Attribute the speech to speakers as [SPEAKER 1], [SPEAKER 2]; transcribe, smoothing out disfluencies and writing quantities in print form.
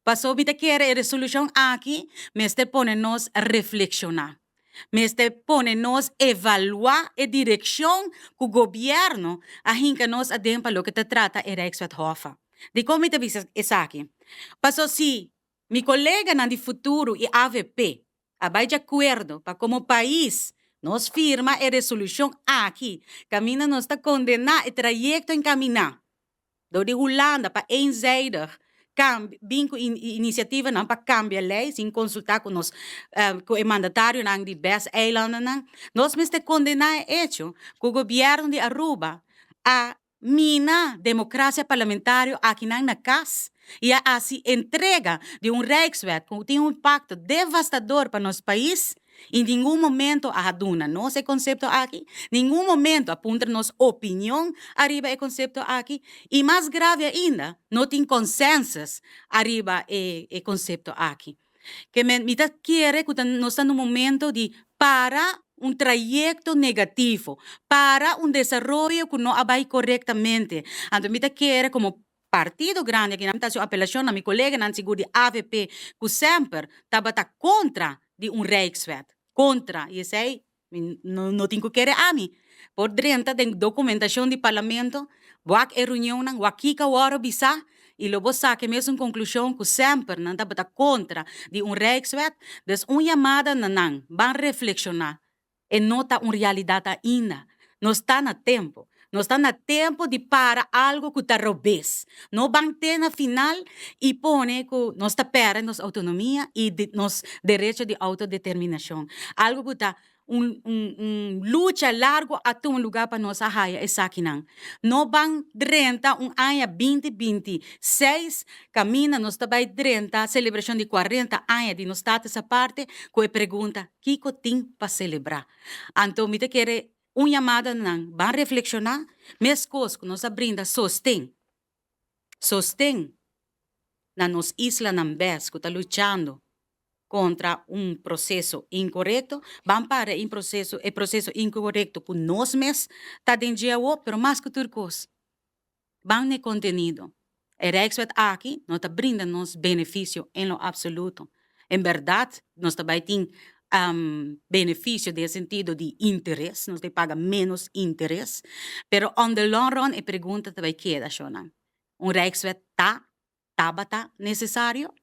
[SPEAKER 1] Paso mi ta kere e resolushon aki mester pone nos reflekshoná. Mester pone nos evaluá e direkshon ku gobièrnu a hinka nos aden pa loke ta trata e Rijkswet Hoffa. Dikon mi ta bisa esaki? Paso si mi koleganan di Futuro i avp a bai di akuerdo pa komo pais nos firma e resolushon aki kaminda nos ta kondená e trayekto enkaminá dor di Hulanda pa eenzijdig bin ku inisiativanan pa kambia lei sin konsultá ku nos ku e mandatarionan di bes eilandennan, nos mester kondená e echo ku gobièrnu di Aruba a mina demokrasia parlamentario akinan na kas i a hasi entrega di un Rijkswet ku tin un impakto devastador pa nos pais i ningun momento a duna nos e konsepto aki, ningun momento a puntra nos opinion ariba e konsepto aki i mas grave ainda no tin consensus ariba e konsepto aki. Ke men mi ta kere ku ta nos ta na un momento di para un trayekto negativo, para un desaroyo ku no a bai korektamente. Anto mi ta kere komo partido grandi aki nan mi ta hasi un apelashon na mi koleganan sigur di avp ku semper tabata kontra di un Rijkswet, kontra i esei Mi no tin ku kere ami por drenta den dokumentashon di parlamento, wak e reunionnan, wak kiko a wòrdu bisá i lo bo saka e mesun konklushon ku semper nan tabata kontra di un Rijkswet. Dus un yamada na nan, ban reflekshoná. E no ta un realidat ainda. Nos ta na tempu. Nos ta na tempu di para algu ku ta robes. No ban te na final i pone ku nos ta pèrdè nos outonomia i nos derecho di outodeterminashon. Algu ku ta un un un lucha largu a tuma lugá pa nos a haya esakinan. No ban drenta un aña 2026 kaminda nos ta bai drenta selebrashon di 40 aña di nos Status Aparte ku e pregunta, Kiko tin pa selebrá? Anto mi ta kere un yamada na nan, ban reflekshoná, meskos ku nos a brinda sosten, sosten na nos islanan bes ku ta luchando kontra un proseso inkorekto, ban para e proseso, e proseso inkorekto ku nos mes ta den dje awor, pero mas ku tur kos, Ban n'e kontenido. E Rijkswet aki no ta brinda nos benefisio en lo absoluto. En bèrdat nos ta bai tin benefisio den e sentido di interes, nos ta paga ménos interes, pero on the long run e pregunta ta bai keda, shownan, un Rijkswet ta, tabata nesesario?